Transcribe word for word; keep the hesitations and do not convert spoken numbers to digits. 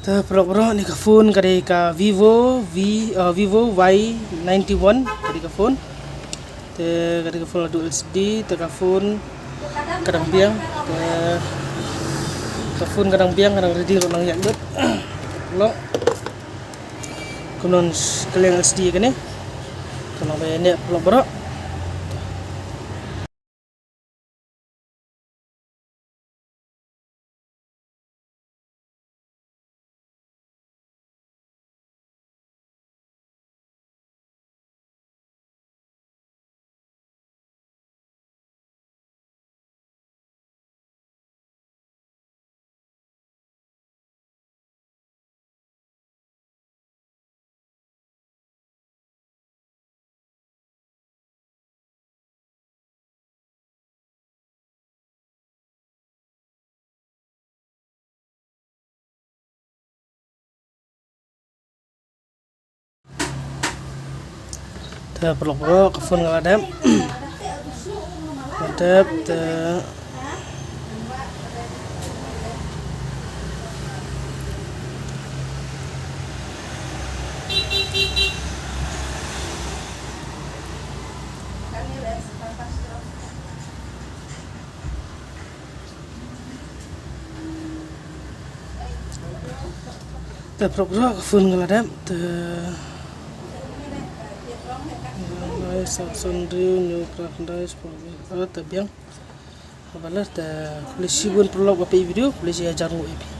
Te paralok baroh, kane ka phone ka dei ka Vivo V, uh, Vivo Y ninety-one, ka dei ka phone. Te ka dei ka phone la duh L C D, te ka phone ka dang biang, te ka phone ka dang biang, ka dang ready ruh nang ïaid lut. Paralok. Kumno ka liang L C D kane. Kumno ba ïa ne paralok baroh. Te paralok baroh, ka phone ka la dep. Ka dep te. Te paralok baroh, ka phone ka la dep te. Samsung Real New Craft Dice, te biang. Haba la te, khublei shibun paralok ba peit video, khublei shi hajar nguh ïa phi.